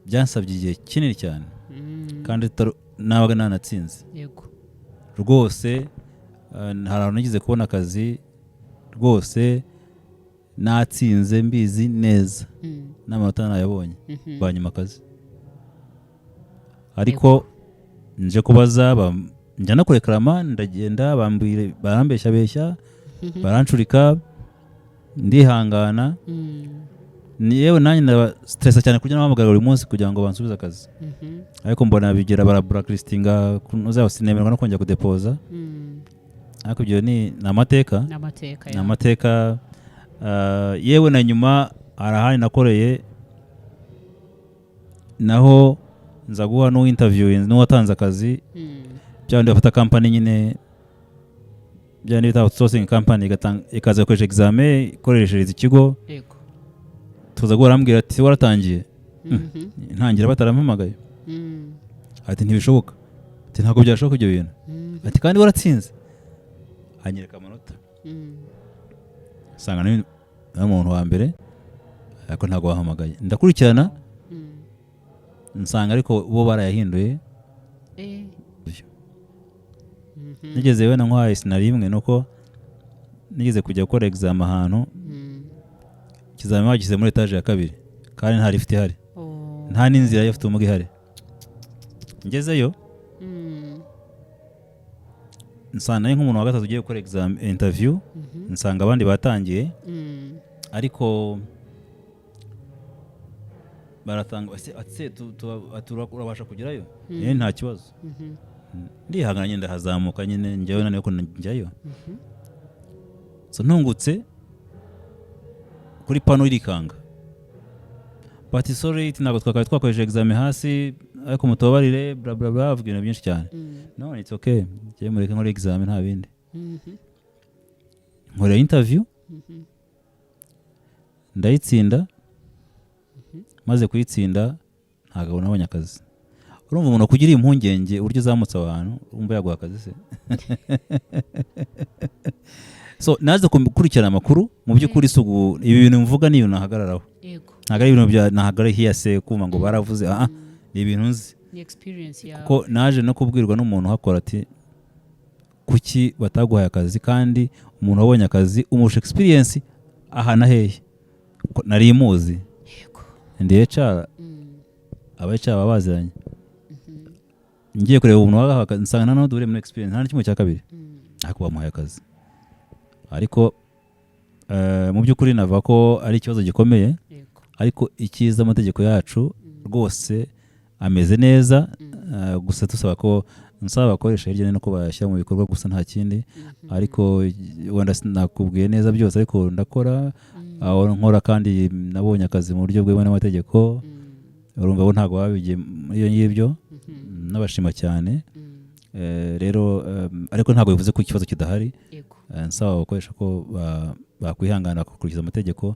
byansabye igihe kinini cyane, kandi nabaga nanatsinze rwose. Hari ahantu nigeze kubona akazi rwose natsinze, mbizi neza, n'amanota nayabonye, banyima akazi. Ariko nje kubaza, njya no kurekarama, ndagenda bambwira, barambeshyabeshya, barancurika, ndihangana. Yewe nanjye ndabastressa cyane kuburyo nabahamagara buri munsi kugira ngo bansubize akazi, ariko mbona bigera barablacklistinga kunoza, sinemerwa no kongera kudepoza. Ariko ibyo ni amateka.
Ni amateka.
Ni amateka. Yewe na nyuma hari ahandi nakoreye, naho nza guha n'uwinterview n'uwatanze akazi, bya bindi bafata company nyine, bya bindi bita outsourcing company, ikaza gukoresha examen ikoreshereza ikigo. Tuza guhura, arambwira ati: "Waratangiye?" Ntangira batarampamagaye. Ati: "Ntibishoboka." Ati: "Ntabwo byashoboka ibyo bintu." Ati: "Kandi waratsinze." Anyereka amanota, nsanga ni umuntu wa mbere, ariko ntabwo bahamagaye. Ndakurikirana, nsanga ariko bo barayahinduye. Nigeze wenda nkwaye sinari imwe, nuko nigeze kujya gukora exam ahantu, ikizamini bagishyize muri etaje ya kabiri kandi nta lift ihari, nta n'inzira y'abafite ubumuga ihari. Ngezeyo, nsanga ari nk'umuntu wa gatatu ugiye gukora exam, interview, nsanga abandi batangiye, ariko Baratanga ese urabasha kugerayo? Nta kibazo. Ndihangana nyine, ndahazamuka nyine, njyayo, naniwe ko njyayo. So ntungutse kuri pano irikanga bati: "Sorry," ntabwo twakabaye twakoresheje examen hasi, ariko mutubabarire, bla bla bla, avuga ibintu byinshi cyane. No, it's okay, njyewe mureke nkore examen, nta bindi. Nkorera interview, ndayitsinda. Maze kuyitsinda, ntabwo nabonye akazi. Urumva umuntu akugiriye impungenge uburyo uzamutse abantu, urumva yaguha akazi se? So naze gukurikirana amakuru. Mu by'ukuri si ugu ibi bintu mvuga ni ibintu nahagararaho. Ntabwo ari ibintu bya nahagarara hiyase kumva ngo baravuze, ah, ni ibintu nzi.
Ni experience yawe.
Kuko naje no kubwirwa n'umuntu uhakora ati: "Kuki bataguhaye akazi kandi umuntu wabonye akazi umurusha experience aha na hehe?" Ko nari muzi. Ndi HR. Aba HR baba baziranye. Ngiye kureba umuntu wabahaye akazi, nsanga nta n'aho duhuriye muri experience, nta na kimwe cya kabiri, ariko bamuhaye akazi. Ariko mu by'ukuri navuga ko ari ikibazo gikomeye. Ariko icyiza, amategeko yacu rwose ameze neza. Gusa dusaba ko nsaba abakoresha hirya no hino ko bayashyira mu bikorwa gusa, nta kindi. Ariko wenda sinakubwiye neza byose, ariko ndakora aho nkora kandi nabonye akazi mu buryo bwemewe n'amategeko. Urumva bo ntabwo babigiye muri iyo ngibyo. N'abashima cyane. Rero ariko ntabwo bivuze ko ikibazo kidahari. Nsaba abakoresha ko bakwihangana bakakurikiza amategeko,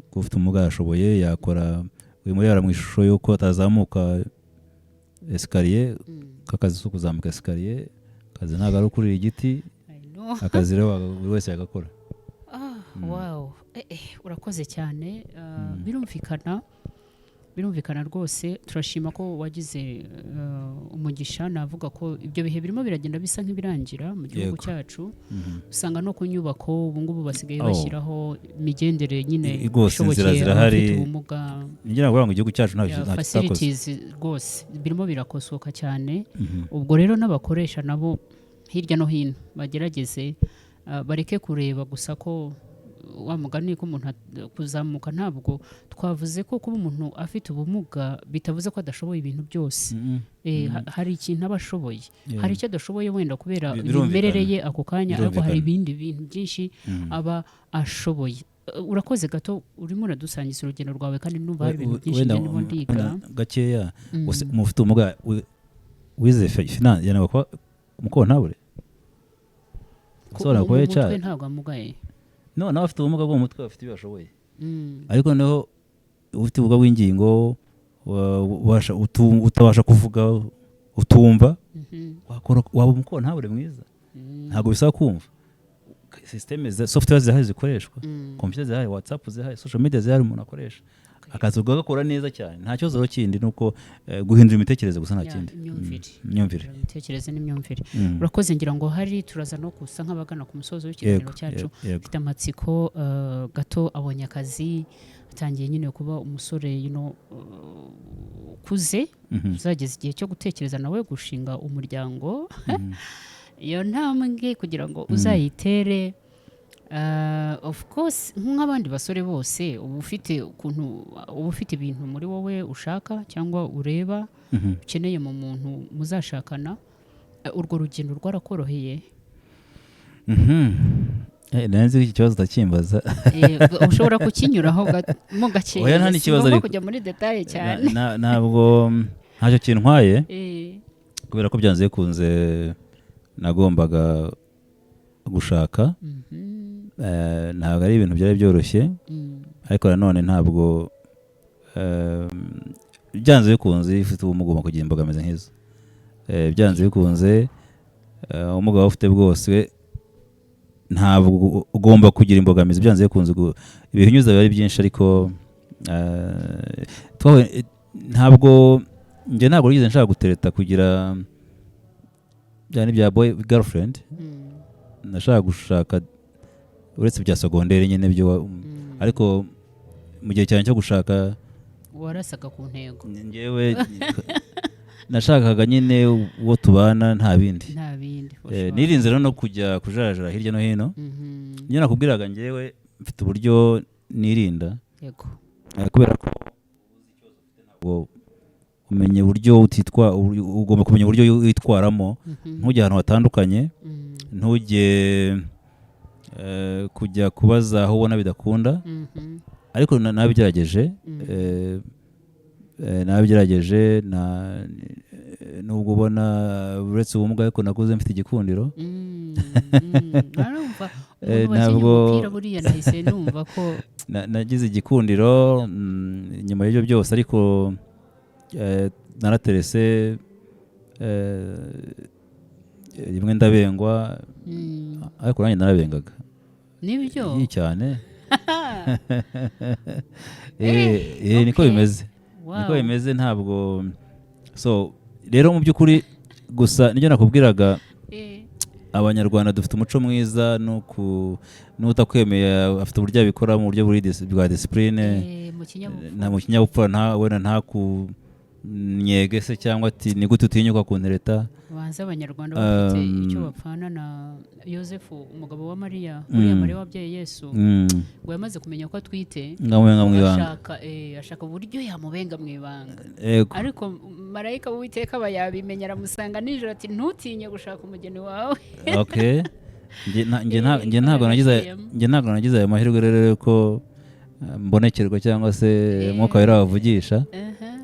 ko ufite ubumuga yashoboye yakora. Wimureba mu ishusho y'uko atazamuka escalier, k'akazi si ukuzamuka escalier, akazi ntabwo ari ukurira igiti.
I know.
Akazi rero buri wese yagakora.
Ah, wow. Urakoze cyane. Birumvikana rwose. Turashima ko wagize umugisha. Navuga ko ibyo bihe birimo biragenda bisa nk'ibirangira mu gihugu cyacu. Usanga no ku nyubako ubu ngubu basigaye bashyiraho imigendere nyine
Rwose inzira
ishobokeye
zirahari.
abafite ubumuga.
Ngira ngo igihugu cyacu
Ya,
ntacyo kitakoze.
facilities rwose birimo birakosoka cyane. Ubwo rero n'abakoresha nabo hirya no hino bagerageze, bareke kureba gusa ko wa mugani ko umuntu kuzamuka, ntabwo twavuze ko kuba umuntu afite ubumuga bitavuze ko adashoboye ibintu byose. Hari ikintu aba ashoboye, hari icyo adashoboye wenda kubera
Birumvikana.
imimerere ye ako kanya, ariko hari ibindi bintu byinshi aba ashoboye. Urakoze gato, urimo uradusangiza urugendo rwawe kandi numva hari ibintu byinshi
Wenda
njye ndimo ndiga.
Wenda gakeya. Use umuntu ufite ubumuga wize finance yanaba kuba umukontabure? Usobanura
Mu
kuba
mutwe
HR?
ntabwo amugaye.
No, nawe afite ubumuga bwo mu mutwe, bafite ibyo bashoboye. Ariko noneho ufite ubumuga bw'ingingo, utabasha kuvuga, utumva, wakora, waba umukontabure mwiza. Ntabwo bisaba kumva. Système za software zihari zikoreshwa, computer zihari, WhatsApp zihari, social media zihari, umuntu akoresha akazi ugakora neza cyane. Nta kibazo rero kindi, ni uko guhindura imitekerereze gusa, nta kindi.
Imyumvire.
Imyumvire.
Imitekerereze n'imyumvire. Urakoze. Ngira ngo hari turaza no gusa nk'abagana ku musozo w'ikiganiro cyacu.
Yego.
Mfite amatsiko gato. Abonye akazi, atangiye nyine kuba umusore ukuze, uzageza igihe cyo gutekereza nawe gushinga umuryango. Iyo ntambwe kugira ngo uzayitere, of course nk'abandi basore bose uba ufite ukuntu, uba ufite ibintu muri wowe ushaka cyangwa ureba ukeneye mu muntu muzashakana. Urwo rugendo rwarakoroheye?
Nari nzi ko iki kibazo utakimbaza.
Ushobora kukinyuraho mo gake.
Oya, nta n'ikibazo.
Singomba
Ariko.
kujya muri détails cyane.
Ntabwo ntacyo kintwaye, kubera ko byanze bikunze nagombaga gushaka. Ntabwo ari ibintu byari byoroshye, ariko nanone ntabwo byanze bikunze iyo ufite ubumuga ugomba kugira imbogamizi nk'izo. Byanze bikunze, ubumuga waba ufite bwose ntabwo ugomba kugira imbogamizi. Byanze bikunze ibihinyuza biba ari byinshi, ariko ntabwo njye ntabwo nigeze nshaka gutereta kugira bya ni bya boy girlfriend. Nashaka gushaka uretse bya secondaire nyine byo ariko mu gihe cyane cyo gushaka
warasaga ku ntego.
Njyewe nashakaga nyine uwo tubana, nta bindi.
Nta bindi, for sure.
Nirinze rero no kujya kujarajara hirya no hino. Niyo nakubwiraga, njyewe mfite uburyo nirinda. Kubera ko uzi ikibazo ufite. Ubwo umenya uburyo utitwa, ugomba kumenya uburyo witwaramo, ntujye ahantu hatandukanye, ntujye kujya kubaza aho ubona bidakunda. Ariko nabigerageje, nabigerageje na nubwo ubona uretse ubumuga, ariko nakuze mfite igikundiro.
Arumva umuntu wakinnye umupira buriya nahise numva ko
Nagize igikundiro nyuma y'ibyo byose, ariko naraterese rimwe ndabengwa, ariko nanjye narabengaga.
Nibyo?
Iyi cyane. Niko bimeze, niko bimeze. Ntabwo so rero mu by'ukuri gusa nibyo nakubwiraga. Abanyarwanda dufite umuco mwiza, n'utakwemeye afite uburyo abikora mu buryo bwa discipline,
mu kinyabupfura.
Nta mu kinyabupfura, nta wenda ntakunyege se cyangwa ati ni gute utinyuka kuntereta.
Banza Abanyarwanda bafite icyo bapfana na Yosefu, umugabo wa Mariya, uriya Mariya wabyaye Yesu, ngo yamaze kumenya ko atwite,
ngamubenga mu ibanga.
Ashaka uburyo yamubenga mu ibanga. Ariko marayika w'Uwiteka aba yabimenya, aramusanga nijoro ati: "Ntutinye gushaka umugeni wawe."
Okay. Njye ntabwo nagize ayo mahirwe rero yuko mbonekerwa cyangwa se Mwuka Wera wavugisha.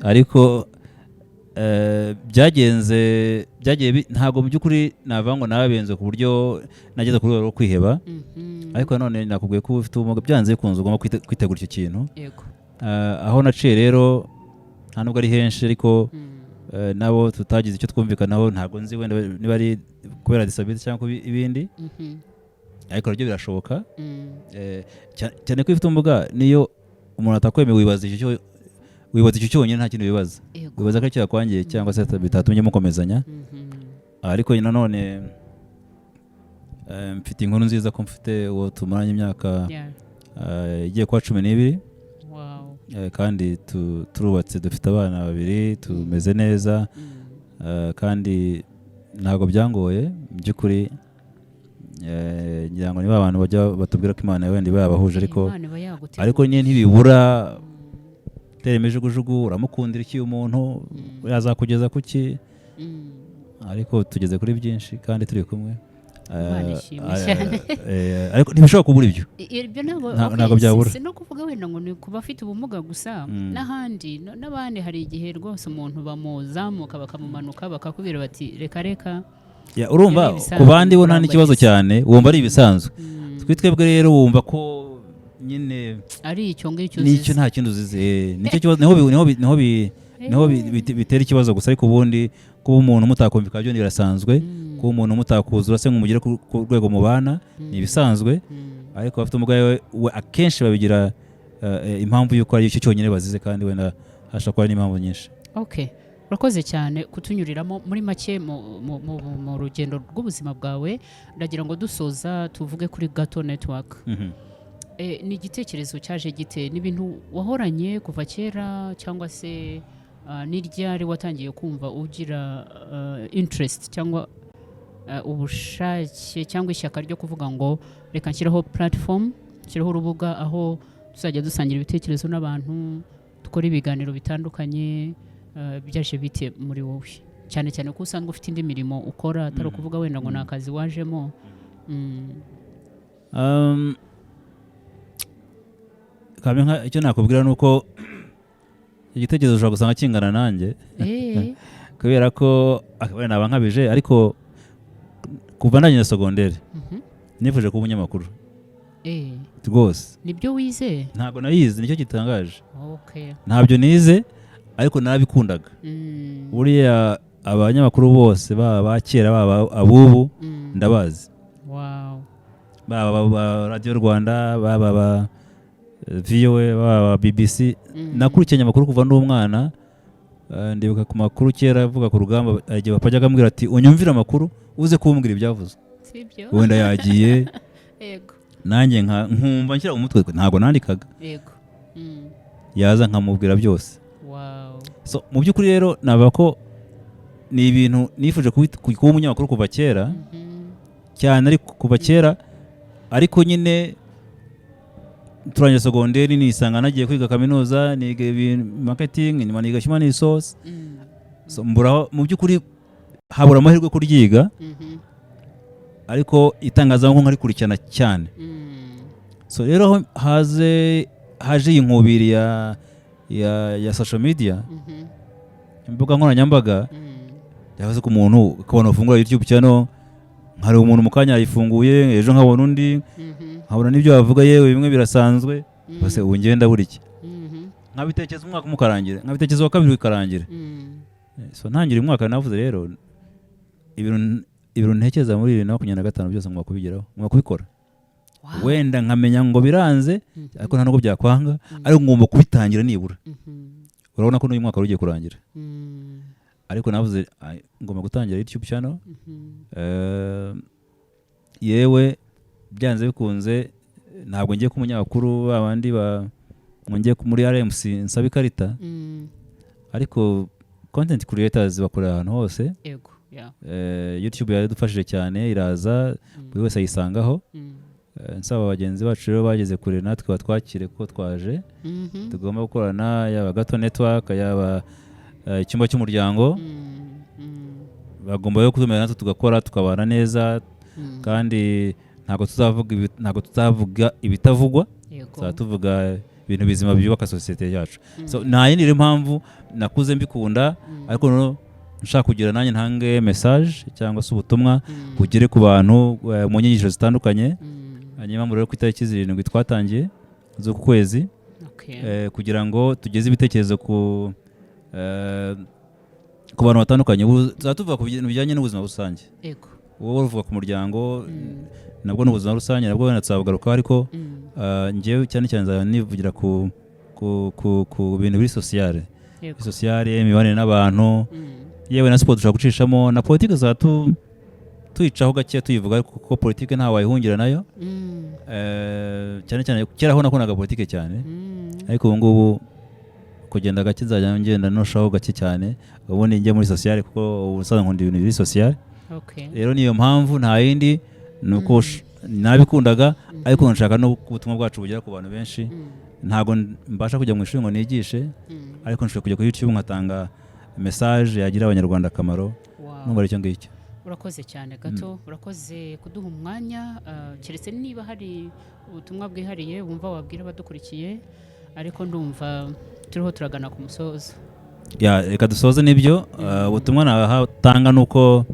Ariko byagenze byagiye ntabwo mu by'ukuri navuga ngo nababenze ku buryo nageze ku rwego rwo kwiheba. Ariko nanone nakubwiye ko ufite ubumuga byanze bikunze ugomba kwitegura icyo kintu. Aho naciye rero nta nubwo ari henshi, ariko nabo tutagize icyo twumvikanaho, ntabwo nzi wenda niba ari kubera disability cyangwa ibindi, ariko nabyo birashoboka. Cyane ko iyo ufite ubumuga, niyo umuntu atakwemeye, wibaza icyo cyonyine, nta kindi wibaza. Wibaza ko icyo yakwangiye cyangwa se bitatumye mukomezanya. Ariko nanone mfite inkuru nziza ko mfite uwo tumaranye imyaka igiye kuba 12. Kandi turubatse, dufite abana babiri, tumeze neza. Kandi ntabwo byangoye mu by'ukuri. Ngira ngo niba abantu bajya batubwira ko Imana wenda iba yabahuje, ariko
Imana iba yaguteguye.
Ariko nyine ntibibura tera imijugujugu: uramukundira iki umuntu, yazakugeza kuki? Ariko tugeze kuri byinshi kandi turi kumwe.
Imana ishimwe cyane.
Ariko ntibishobora kubura ibyo.
Ibyo ntabwo okay,
Ntabwo byabura.
Si no kuvuga wenda ngo ni ku bafite ubumuga gusa, n'ahandi n'abandi hari igihe rwose umuntu bamuzamuka bakamumanuka, bakakubwira bati: "Reka reka."
Ya, urumva,
Ibyo ni ibisanzwe
ku bandi bo nta n'ikibazo
kurambagiza.
cyane, wumva ari ibisanzwe. Twebwe rero wumva ko nyine
ari icyo ngicyo
nicyo
uzize.
Nta kindi uzize. Nicyo kibazo, niho bitera ikibazo gusa. Ariko ubundi kuba umuntu mutakumvikana byo birasanzwe, kuba umuntu mutakuzura se ngo mugere ku rwego mubana ni ibisanzwe. Ariko abafite ubumuga we akenshi babigira impamvu y'uko ari icyo cyonyine bazize, kandi wenda hashobora kuba hari n'impamvu nyinshi.
Okay, urakoze cyane kutunyuriramo muri make mu rugendo rw'ubuzima bwawe. Ndagira ngo dusoza tuvuge kuri Gato Network. Ni igitekerezo cyaje gite? Ni ibintu wahoranye kuva kera, cyangwa se ni ryari watangiye kumva ugira interest cyangwa ubushake cyangwa ishyaka ryo kuvuga ngo reka nshyiraho platform, nshyiraho urubuga aho tuzajya dusangira ibitekerezo n'abantu, dukora ibiganiro bitandukanye? Byaje bite muri wowe, cyane cyane ko usanga ufite indi mirimo ukora, atari ukuvuga wenda ngo ni akazi wajemo?
Kambe icyo nakubwira ni uko igitekerezo ushobora gusanga kingana nanjye, kubera ko wenda naba nkabije, ariko kuva ndangije segonderi nifuje kuba umunyamakuru rwose.
Nibyo wize?
Ntabwo nayize, nicyo gitangaje. Ntabyo nize, ariko narabikundaga. Buriya abanyamakuru bose, baba aba kera, baba abubu, ndabazi, baba aba Radiyo Rwanda, baba aba VOA, baba aba BBC. Nakurikiranye amakuru kuva ndi umwana. Ndibuka ku makuru kera avuga ku rugamba, hari igihe papa ajyaga ambwira ati: "Unyumvire amakuru, uze kumbwira ibyavuzwe."
Sibyo?
Wenda yagiye, nanjye nkumva nshyira mu mutwe, ntabwo nandikaga. Yaza nkamubwira byose. So mu by'ukuri rero navuga ko ni ibintu nifuje kuba umunyamakuru kuva kera cyane, ariko kuva kera, ariko nyine Turangije segonderi, nisanga nagiye kwiga kaminuza, niga ibintu marketing, nyuma niga human resource. So, mburaho mu by'ukuri, habura amahirwe kuryiga, ariko itangazamakuru nkarikurikirana cyane. So rero aho haje iyi nkubiri ya social media, imbuga nkoranyambaga, yavuze ko umuntu ukabona ufungura YouTube channel, nkareba umuntu mu kanya yayifunguye, ejo nkabona undi, nkabona n'ibyo bavuga, yewe bimwe birasanzwe bose. Ubu ngenda buri iki, nkabitekereza umwaka umwe ukarangira, nkabitekereza uwa kabiri bikarangira. So ntangira uyu mwaka navuze rero ibintu ntekereza muri 2025 byose ngomba kubigeraho, ngomba kubikora. Wenda nkamenya ngo biranze, ariko nta nubwo byakwanga, ariko ngomba kubitangira nibura. Urabona ko n'uyu mwaka wari ugiye kurangira, ariko navuze: "Ay, ngomba gutangira YouTube channel." Yewe byanze bikunze ntabwo ngiye ku munyamakuru babandi ba ngo njye muri RMC nsaba ikarita, ariko content creators bakorera ahantu hose.
Yego, yeah.
YouTube yaradufashije cyane, iraza, buri wese ayisangaho. Nsaba bagenzi bacu rero bageze kure natwe batwakire kuko twaje. Tugomba gukorana, yaba Gato Network, yaba icyumba cy'umuryango. Bagomba rero kutumenya natwe tugakora, tukabana neza. Kandi ntabwo tuzavuga ibitavugwa. Tuzaba tuvuga ibintu bizima byubaka sosiyete yacu. So nta yindi rero mpamvu, nakuze mbikunda, ariko noneho nshaka kugira nanjye ntange message cyangwa se ubutumwa bugere ku bantu mu nyigisho zitandukanye. Hanyuma mu rero ku itariki 7 twatangiye z'uku kwezi, kugira ngo tugeze ibitekerezo ku bantu batandukanye. Ubu tuzaba tuvuga ku bintu bijyanye n'ubuzima rusange. Wowe uvuga ku muryango, nabwo ni ubuzima rusange, nabwo wenda tuzabugarukaho, ariko njyewe cyane cyane nzaba nivugira ku bintu biri sociale, sociale, imibanire n'abantu. Yewe na siporo dushobora gucishamo, na politiki tuzaba tuyicaho gake tuyivuga, ariko kuko politiki ntawe wayihungira nayo. Cyane cyane kera ho nakundaga politiki cyane, ariko ubu ngubu kugenda gake nzajya ngenda nushaho gake cyane, ubundi njye muri sociale, kuko ubusanzwe nkunda ibintu biri sociale. Rero niyo mpamvu, nta yindi, ni uko nabikundaga, ariko nshaka no ko ubutumwa bwacu bugera ku bantu benshi. Ntabwo mbasha kujya mu ishuri ngo nigishe, ariko nshobora kujya kuri YouTube nkatanga message yagira Abanyarwanda akamaro. Numva ari icyo ngicyo.
Urakoze cyane Gato, urakoze kuduha umwanya. Keretse niba hari ubutumwa bwihariye wumva wabwira abadukurikiye, ariko ndumva turiho turagana ku musozo.
Ya, reka dusoze n'ibyo. Ubutumwa nahatanga ni uko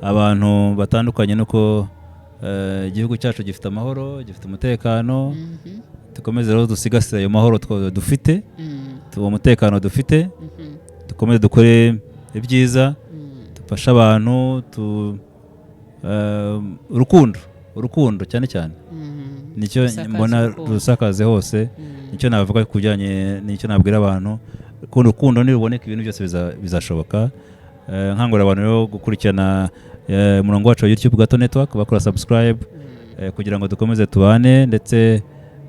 abantu batandukanye, nuko igihugu cyacu gifite amahoro, gifite umutekano. Dukomeze rero dusigasire ayo mahoro dufite, uwo mutekano dufite. Dukomeze dukore ibyiza, dufashe abantu, urukundo, urukundo cyane cyane, nicyo
Rusakaze
mbona.
urukundo.
Rusakaze hose. Nicyo navuga ku bijyanye n'icyo nabwira abantu: urukundo, urukundo niruboneka ibintu byose bizashoboka. Nkangurira abantu rero gukurikirana umurongo wacu wa YouTube Gato Network, bakora subscribe, kugira ngo dukomeze tubane, ndetse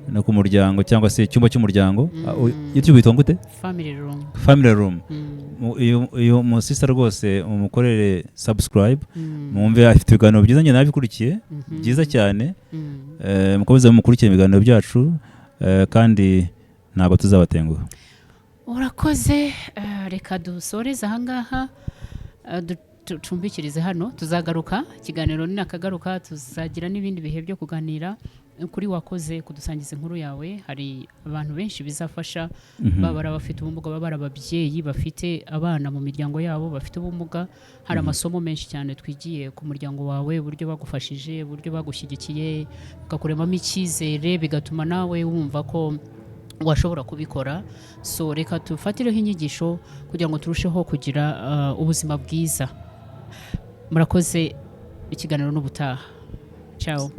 no ku muryango cyangwa se icyumba cy'umuryango. YouTube yitwa gute?
Family Room.
Family Room. Uyu musista rwose mumukorere subscribe, mwumve, afite ibiganiro byiza, njye nabikurikiye, byiza cyane. Mukomeze mukurikire ibiganiro byacu, kandi ntabwo tuzabatenguha.
Urakoze. Reka dusoreze ahangaha, ducumbikirize hano, tuzagaruka ikiganiro ninakagaruka, tuzagira n'ibindi bihe byo kuganira. Kuri wakoze kudusangiza inkuru yawe, hari abantu benshi bizafasha, baba ari abafite ubumuga, baba ari ababyeyi bafite abana mu miryango yabo bafite ubumuga. Hari amasomo menshi cyane twigiye ku muryango wawe, uburyo bagufashije, uburyo bagushyigikiye, bakakuremamo icyizere, bigatuma nawe wumva ko washobora kubikora. So reka tufatireho inyigisho kugira ngo turusheho kugira ubuzima bwiza. Murakoze, ikiganiro n'ubutaha, ciao.